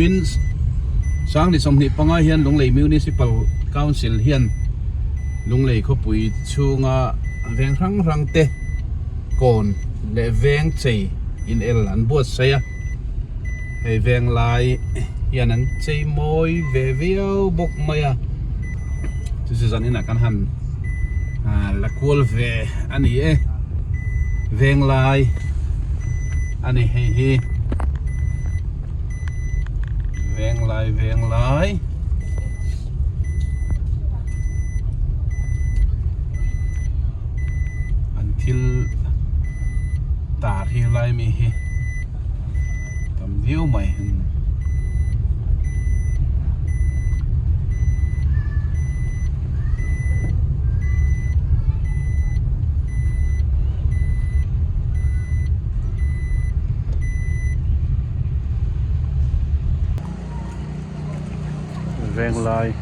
Kumin Sangni 25 hian Lunglei Municipal Council hian Lunglei khawpui chhunga veng hrang hrang te kawn leh veng chei inel an buatsaih a, hei veng lai hian an chei mawi ve viau bawk mai a, chu chu zan inah kan han la kual ve a ni e, veng lai a ni hei hi. Venglai venglai an thil tar hi lai mi hi tam viau mai. Venglai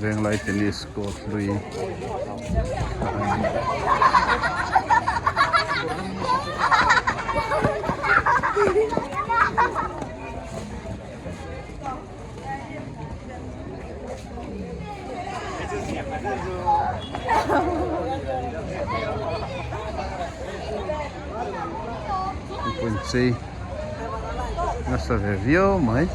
Venglai tennis court hlui Mipui nasa ve viau mai.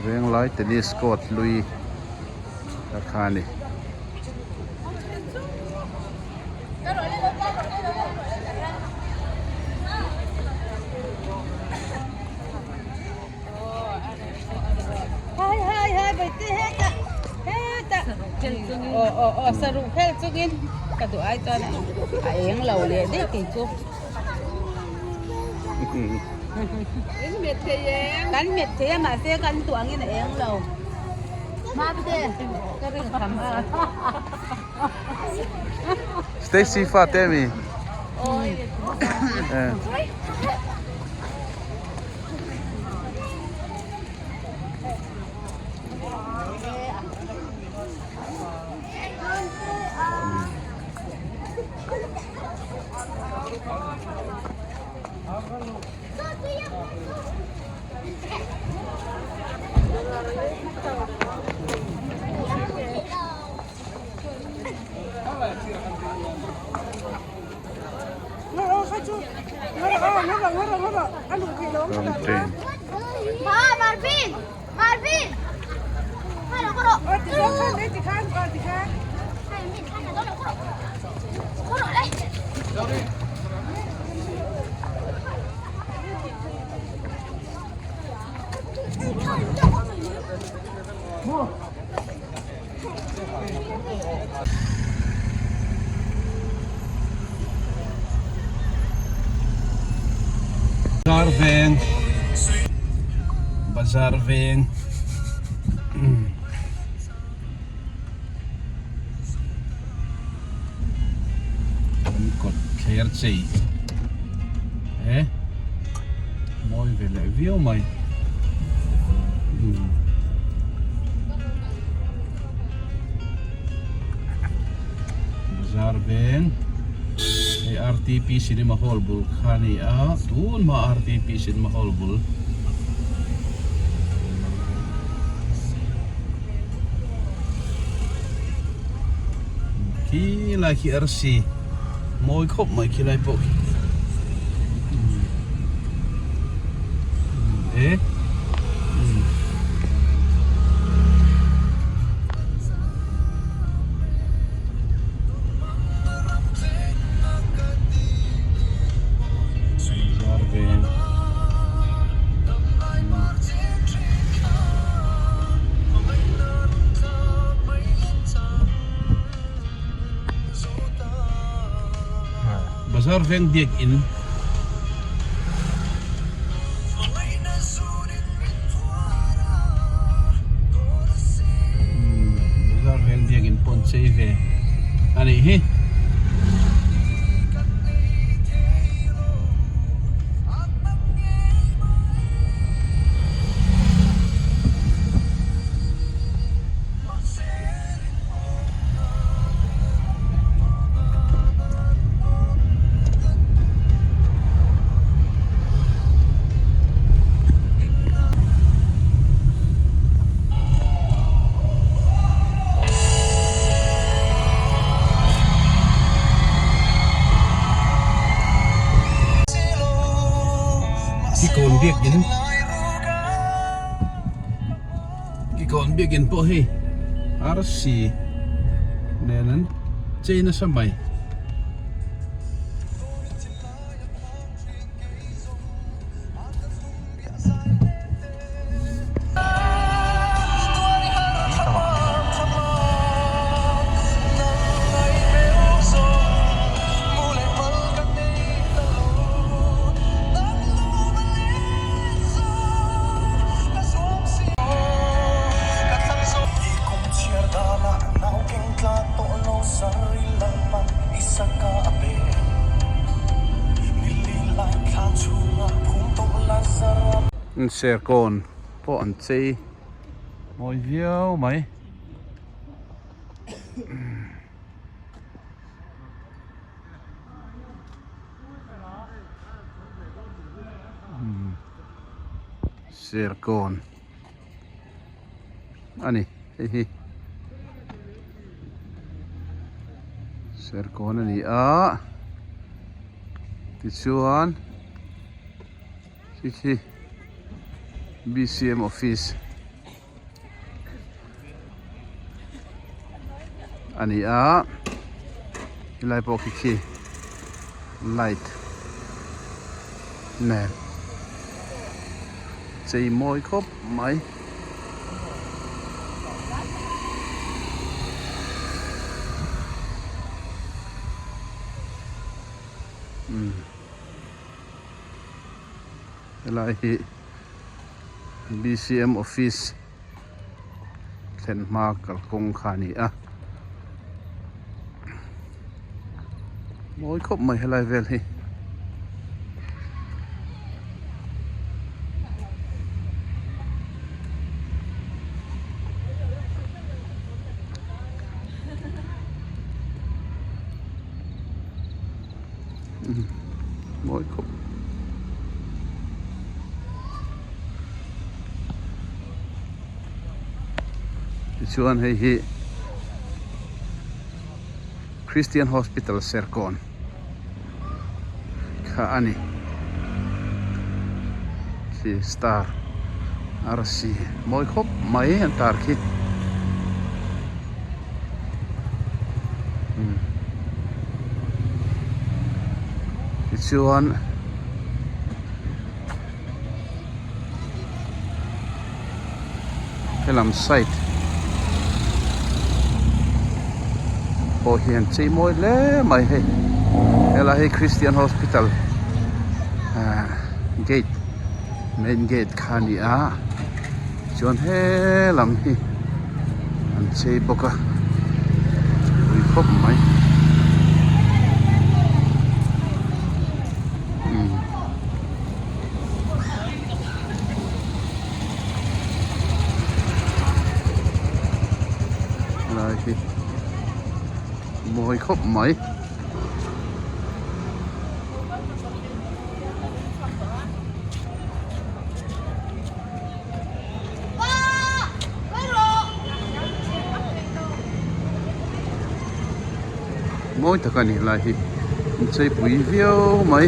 Venglai tennis court hlui a kha a ni. Stacy fa te mi. Bazar veng Bazar veng Kan kawt thler chei e mawi ve leh viau mai. Bazar veng hei RTP cinema hall bul kha a ni a tun hma RTP cinema hall bul. Khi lai khi arsi mawi khawp mai khi lai pawh khi e Zar veng. Bazar veng biak in. Bazar veng biak in pawh an chei ve a nih hi. Kikawn biakin Kikawn biakin pawh hei arsi nen an chei nasa mai. Serkawn pawh an chei mawi viau mai. Serkawn a ni hei hi Serkawn a ni a tichuan khi khi B_C_M office a ni a helai pawh khi khi light nen chei mawi khawp mai. Helai hi B_C_M office thlen hma kalkawng kha a ni a mawi khawp mai helai vel hi. Mawi khawp. Tichuan hei hi Christian Hospital Serkawn kha a ni. Khi star arsi mawi khawp mai an tar khi. Tichuan helam side pawh hian chei mawi hle mai hei helai hi Christian Hospital ah gate main gate kha a ni a. Chuan he lam hi an chei bawk a pui khawp mai umm lai hi mawi. Mawi khawp mai. Mawi tak a nih lai hi an chei pui viau mai.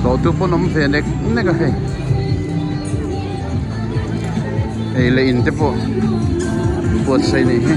Tlawh tu pawn awm ve nek nek a hei ei leh in te pawh buatsaih a nih hi.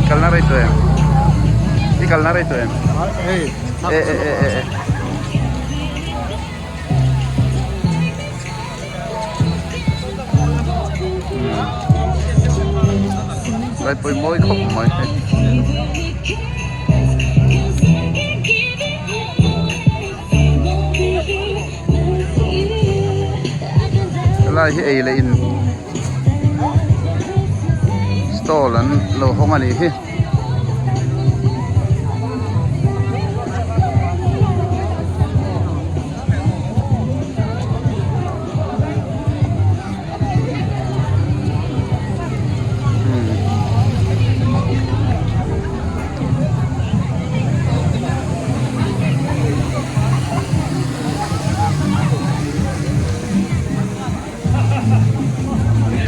Kalna rei tawh em? I kalna rei tawh em? E e e e e. Lai pawh mawi khawp mai hei. Helai hi ei leh in stall an lo hawng a nih hi.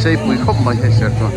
Cheipui khawp mai hei ser chuan.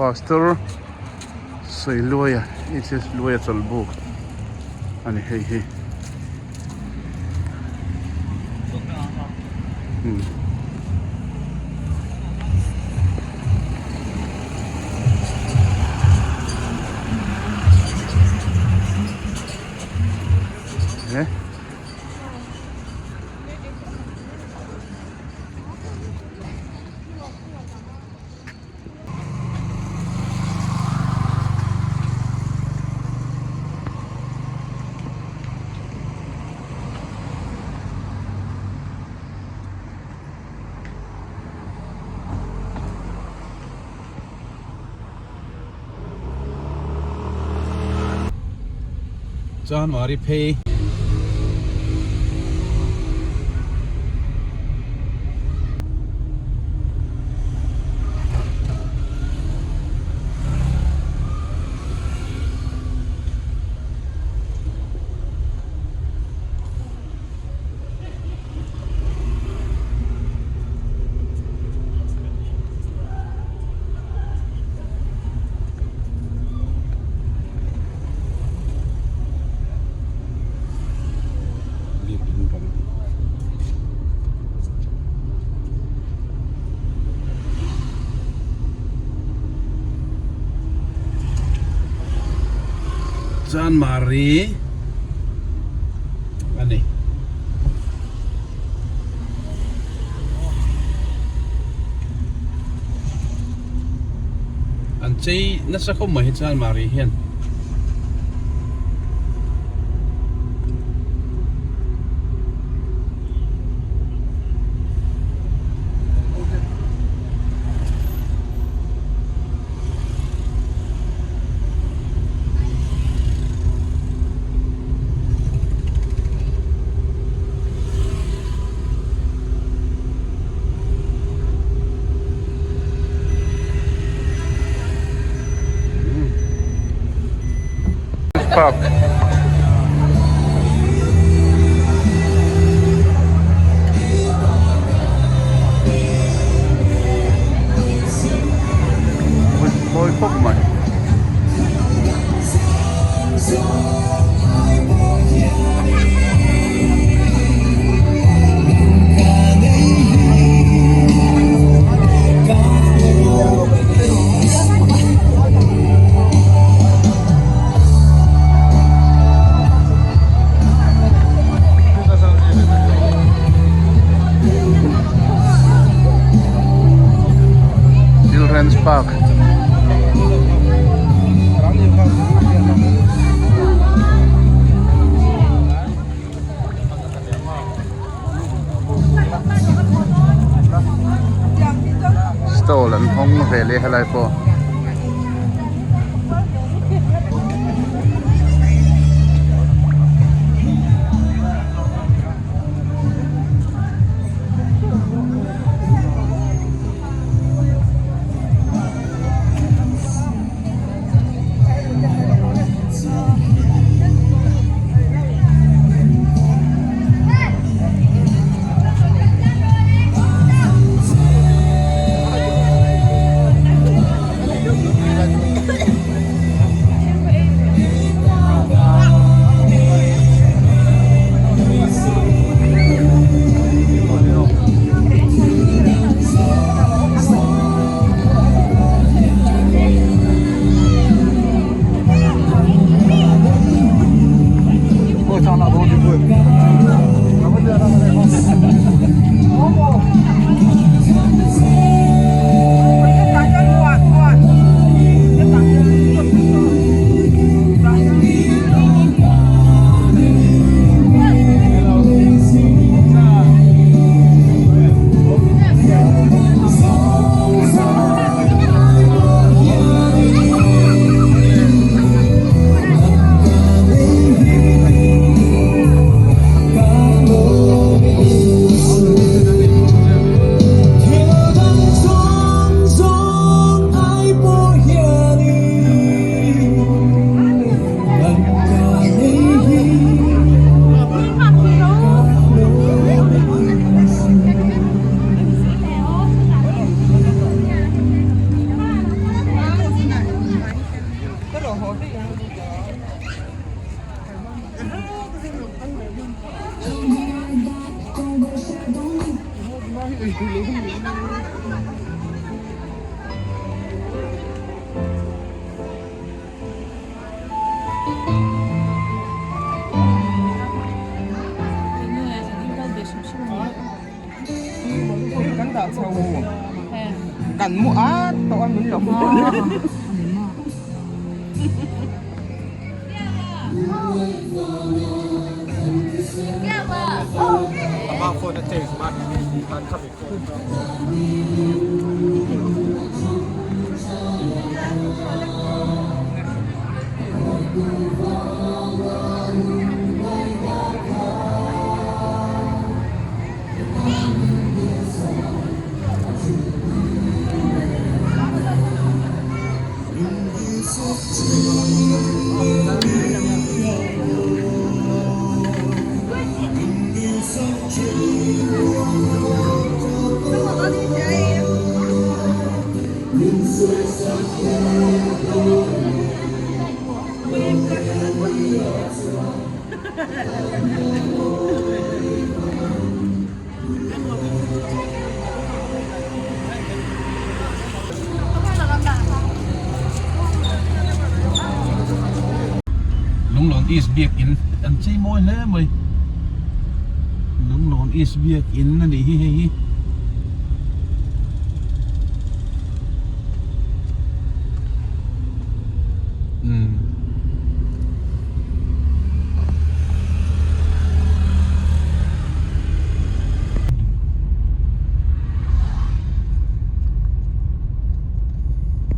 Pastor Sawiluaia H_S Luaia chawlhbuk a ni hei hi. January phei. Chanmari a ni. An chei nasa khawp mai hi Chanmari hian. Park. Mawi khawp mai. Children's Park Stall an hawng ve leh helai pawh. Lunglawn East biakin an chei mawi hle mai Lunglawn East biakin a nih hi hei hi.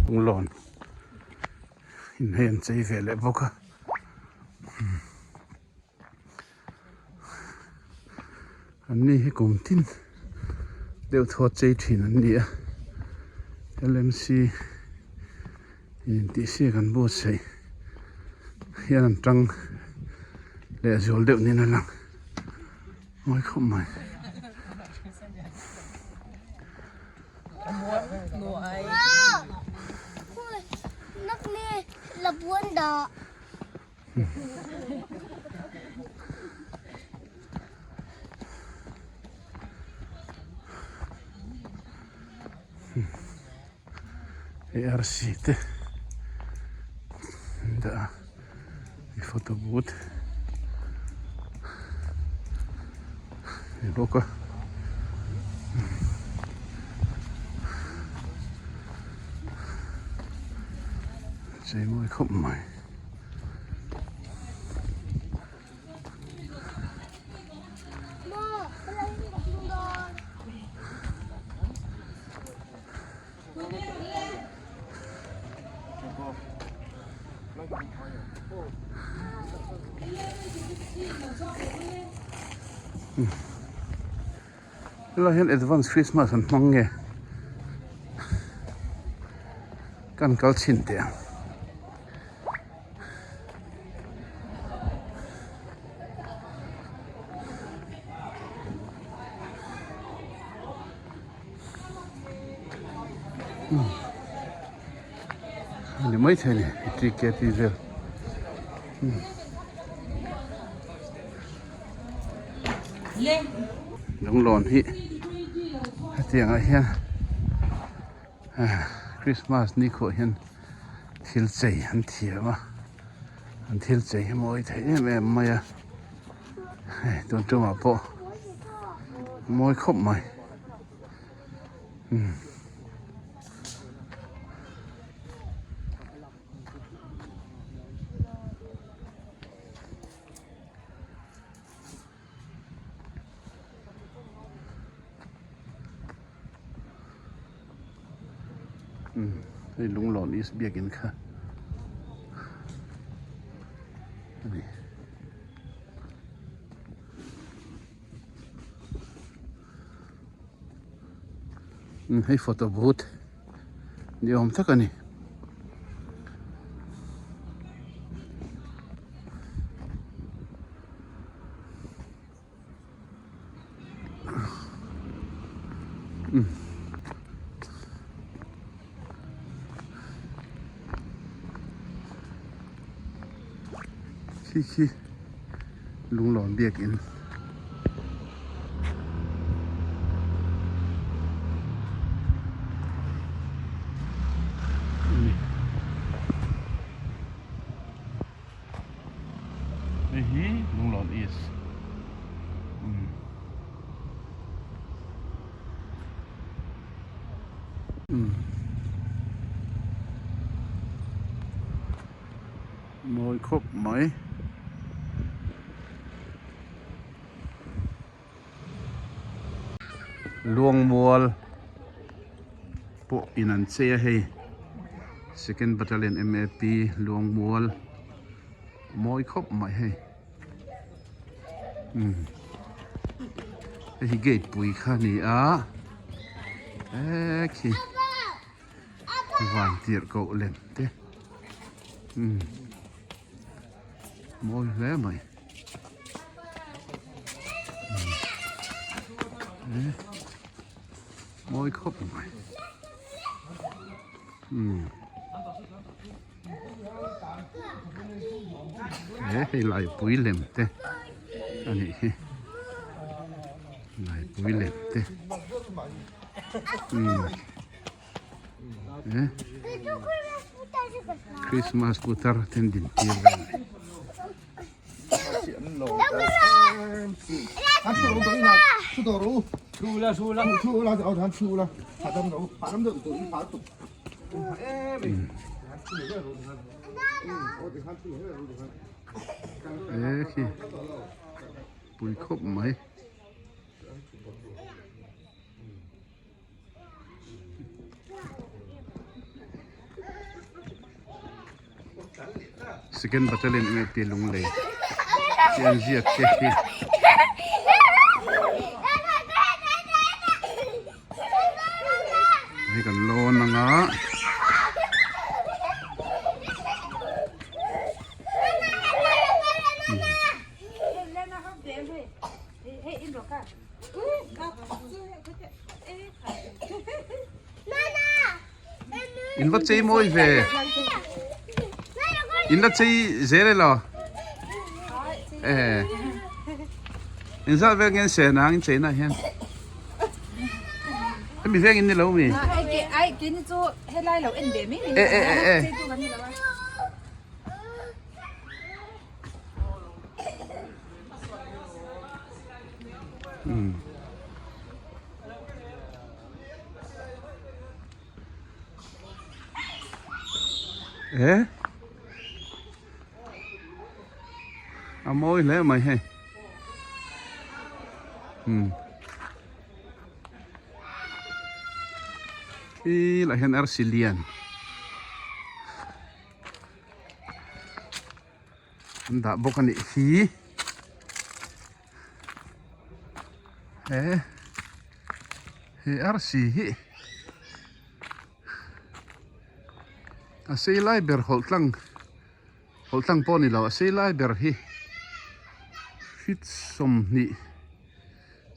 Lunglawn in hei an chei ve leh bawk a an ni hi kum tin deuh thaw chei thin an ni a L M C in tih siak an buatsaih. Hian an tang leh zual deuh niin a lang mawi khawp mai. Hei arsi te an dah a hei photo booth a ni bawk a chei mawi khawp mai. Helai hian advance christmas an hmang nge kan kal chhin teh ang. Ni mai thei ni TKP vel lunglawn hi hetiang ah hian Christmas ni khuah hian thil chei an thiam a an thil chei hi mawi thei em em mai a hei tun tumah pawh mawi khawp mai umm. Hei Lunglawn East biakin kha a ni. Hei photo booth ni awm tak a ni. Khi khi lunglawn biakin. Hei hi Lunglawn East umm umm mawi khawp mai. Luangmual pawh in an chei a hei second battalion M_A_P Luangmual mawi khawp mai hei umm hei hi gate pui kha a ni a eee khi van tirh koh lem te umm mawi hle mai. Mawi khawp mai umm he hei laipui lem te a nih hi laipui lem te umm he Christmas putar ten din tir vel a ni. He khi pui khawp mai. Second battalion MAP Lunglei tih an ziak te hi. Hei kan lawn anga. In va chei mawi ve. In la chei zel elo. Eh. In zat vel ngen se nang in chei na hian. Hemi veng in ni lo mi. Ai ke ni chu helai lo en ve mai Eh eh eh eh. Hmm. Eh? A mawi hle mai hei. Hmm. Khi lah hian arsi lian. An dah bawk a nih hi. He he arsi hi a sei lai ber hawlh tlang hawlh tlang pawh a ni lo a sei lai ber hi feet 20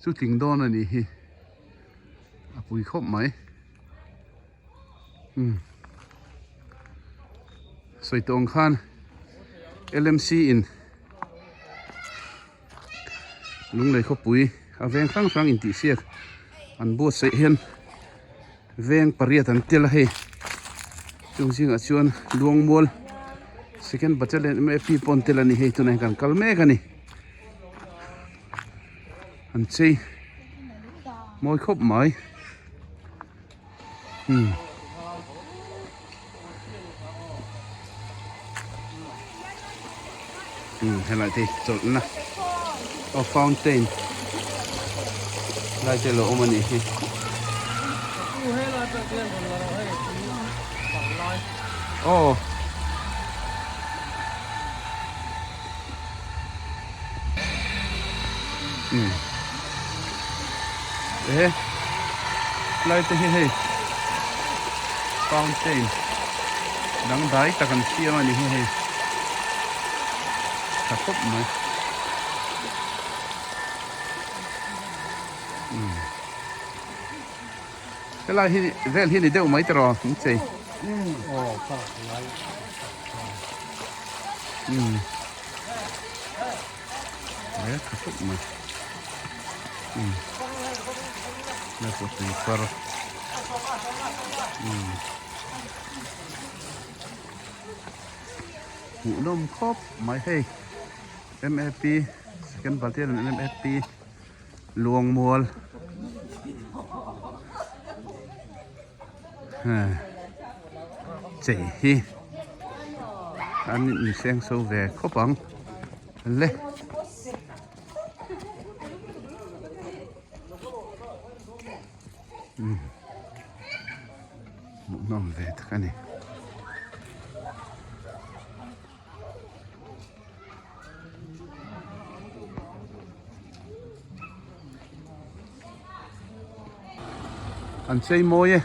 chu tling dawn a nih hi a pui khawp mai. Umm sawi tawh ang khan L_M_C in Lunglei khawpui a veng hrang hrang intihsiak an buatsaih hian veng pariat an tel a hei chung zingah chuan Luangmual second battalion M_A_P pawh an tel a ni hei tunah hian kan kal mek a ni an chei mawi khawp mai. Hmm. Hmm, helai te chawlhna oh fountain lai te lo awm a nih hi oh Hmm. Eh. Lai te hi hei. Fountain. Dang dai tak an siam a ni hi hei. Tha khawp mai. Hmm. Helai hi vel hi ni deuh mai tiraw an chei. Hmm. Oh, pa lai. Hmm. He tha khawp mai. Hmm. Lai pawh tui far. Hmm. Hmuhnawm khawp mai hei. MAP second battalion MAP Luangmual. Chei hi an inseng so ve khawp ang le. Hmuhnawm ve tak a ni. An chei mawi e.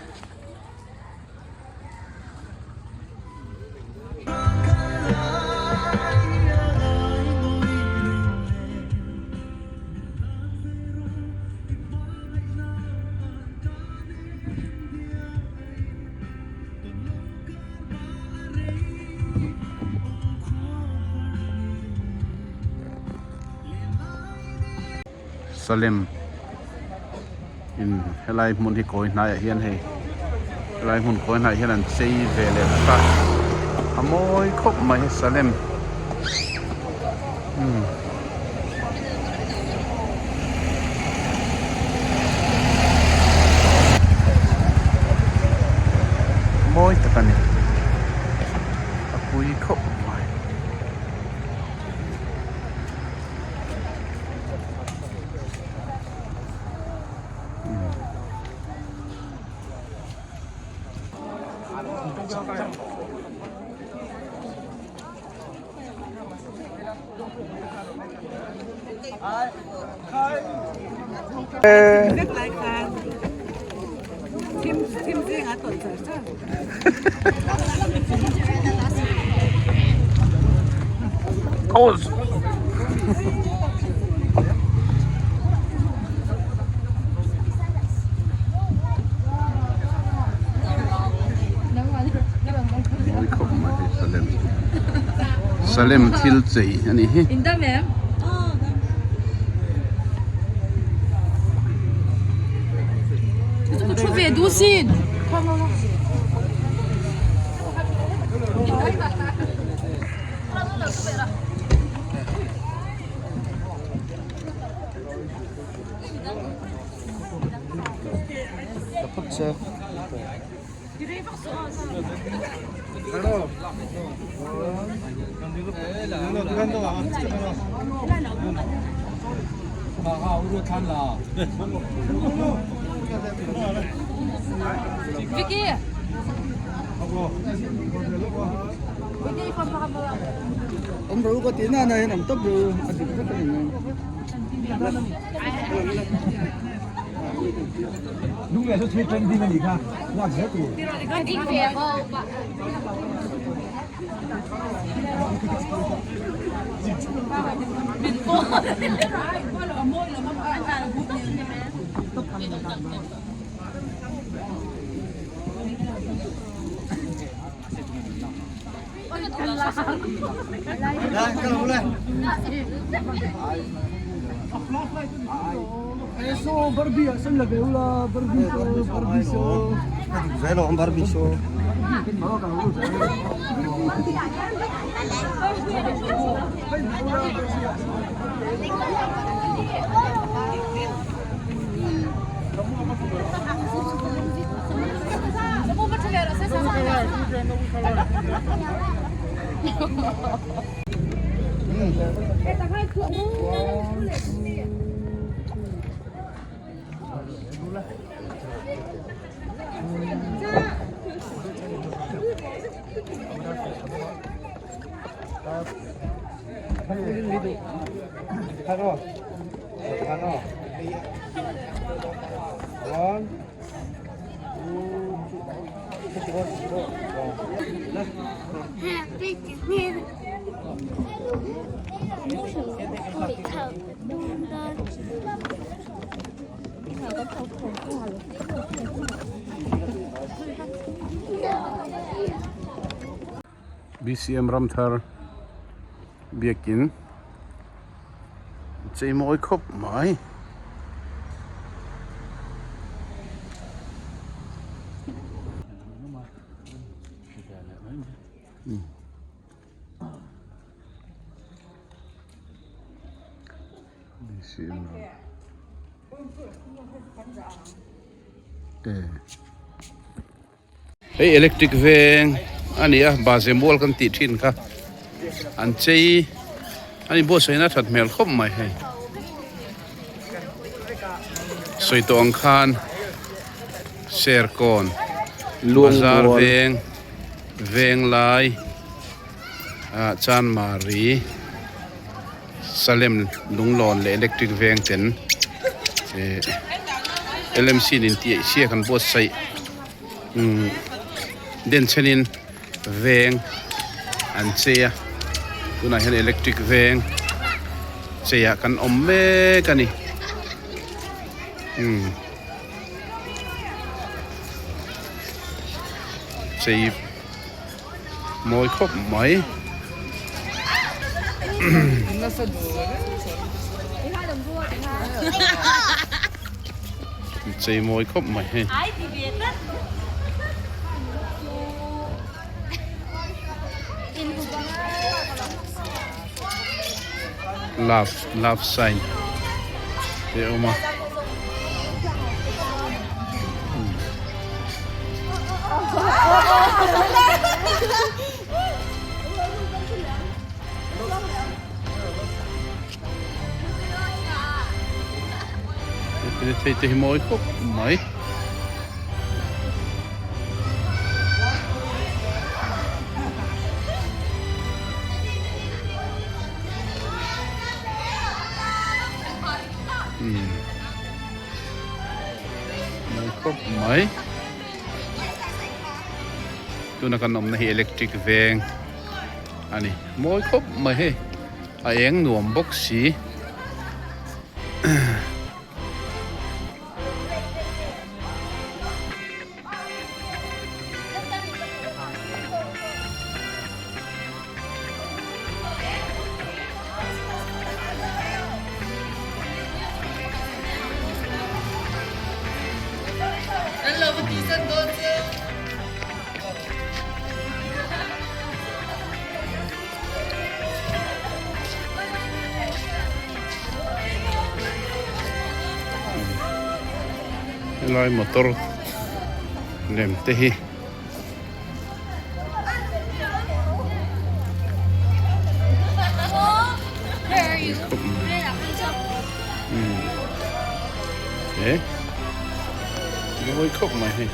Salem in helai hmun hi kawi hnaiah hian hei helai hmun kawi hnaiah hian an chei ve leh bawk a a mawi khawp mai hei Salem umm. Mawi tak a ni a pui khawp mai. Salem thil chei a nih hi. BCM Ramthar biakin chei mawi khawp mai. Hei electric veng a ni a baze mual kan tih thin kha an chei a ni buatsaihna a that hmel khawp mai hei sawi tawh ang khan serkawn bazar veng venglai ah chanmari Salem lunglawn leh electric veng ten eh L_M_C nen tih chhia kan buatsaih umm denchhenin veng an chei a tunah hian electric veng cheiah kan awm mek a ni umm chei. Mawi khawp mai. Chei mawi khawp mai hei. Love love sign te a awm a. Thei te hi mawi khawp mai. Mawi khawp mai. Tuna kan awmna hi electric veng a ni. Mawi khawp mai hei a eng nuam bawk si. Helai motor lem te hi e mawi khawp mai hei.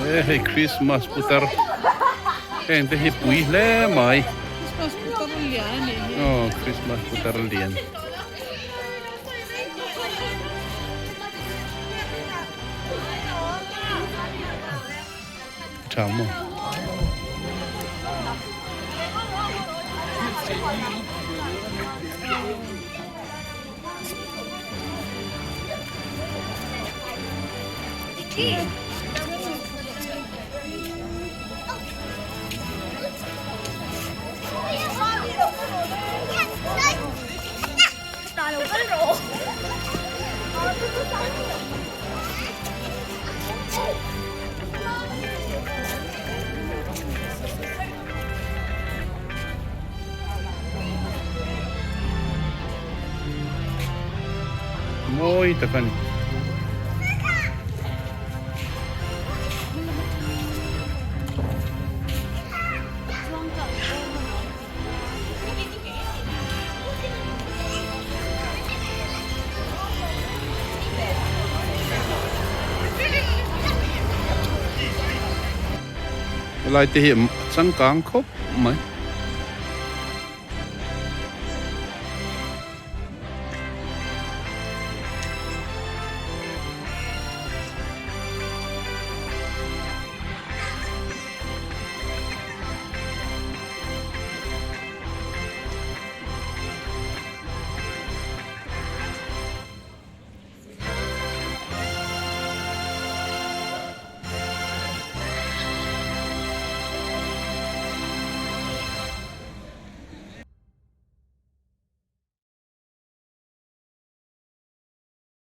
E hei Christmas putar heng te hi pui hle mai aw Christmas putar lian. Tha maw? Mawi tak a ni. Helai te hi changkang khawp mai.